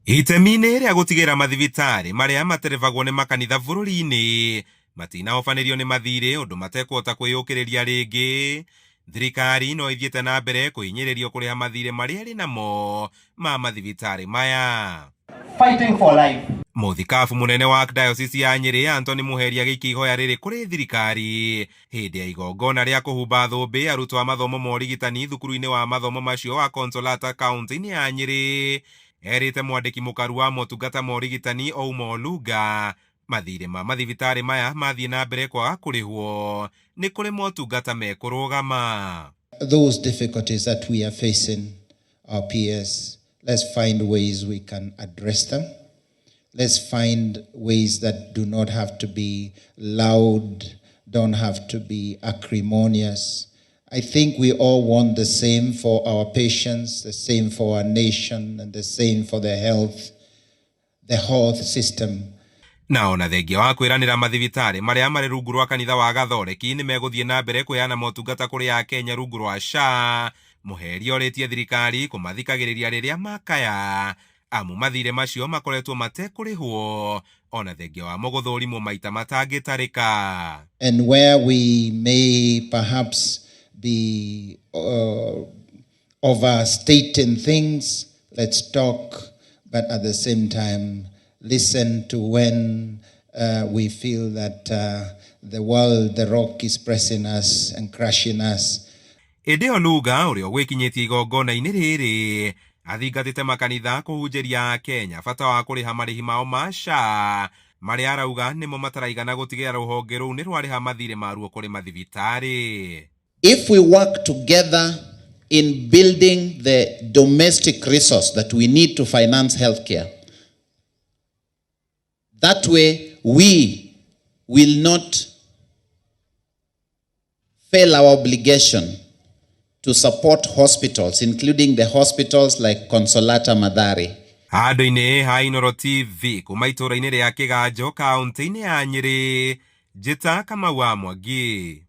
Itemi-inĩ rĩa gũtigĩrĩra mathibitarĩ marĩa materebagwo nĩ makanitha bũrũri-inĩ matinahobanĩrio nĩ mathirĩ ũndũ matekũhota kwĩyũkĩrĩria rĩngĩ, thirikari no ĩthiĩte na mbere kũhinyĩrĩrio kũrĩha mathirĩ marĩa ĩrĩ namo ma mathibitarĩ maya. Fighting for life. Mũthikabu mũnene wa Archdiocese ya Nyĩrĩ Anthony Mũheria agĩikia ihoya rĩrĩ kũrĩ thirikari hĩndĩ ya igongona rĩa kũhumba thũmbĩ arutwo a mathomo ma ũrigitani thukuru-inĩ wa mathomo macio wa Consolata kaunti-inĩ ya Nyĩrĩ. Erĩte mwandĩki mũkaru wa motungata ma ũrigitani Ouma Olunga mathirĩ ma mathibitarĩ maya mathiĩ na mbere kwaga kũrĩhwo nĩ kũrĩ motungata mekũrũgama. Those difficulties that we are facing, our peers, let's find ways we can address them. Let's find ways that do not have to be loud, don't have to be acrimonious. I think we all want the same for our patients, the same for our nation, and the same for the health system. Na ona thengia wa kwĩranĩra mathibitarĩ marĩa marĩ rungu rwa kanitha wa Gathoreki nĩ megũthiĩ na mbere kũheana motungata kũrĩ Akenya rungu rwa SHA, Mũheria orĩtie thirikari kũmathikagĩrĩria rĩrĩa makaya amu mathirĩ macio makoretwo matekũrĩhwo ona thengia wamo gũthũrimwo maita matangĩtarĩka. And where we may perhaps be overstating things, let's talk, but at the same time, listen to when we feel that the world, the rock is pressing us and crushing us. Ĩndĩ Olunga ũrĩa ũgwĩkinyĩtie igongona-inĩ rĩrĩ athingatĩte makanitha kũhunjĩria Akenya bata wa kũrĩha marĩhi mao ma SHA marĩa arauga nĩmo mataraigana gũtigĩrĩra rũhonge rũu nĩ rwarĩha mathirĩ maruo kũrĩ mathibitarĩ. If we work together in building the domestic resource that we need to finance healthcare, that way we will not fail our obligation to support hospitals, including the hospitals like Consolata Mathari. Handũ-inĩ ha Inooro TV kuma itũũra-inĩ rĩa Kĩganjo kaunti-inĩ ya Nyĩrĩ, njĩta Kamau wa Mwangi.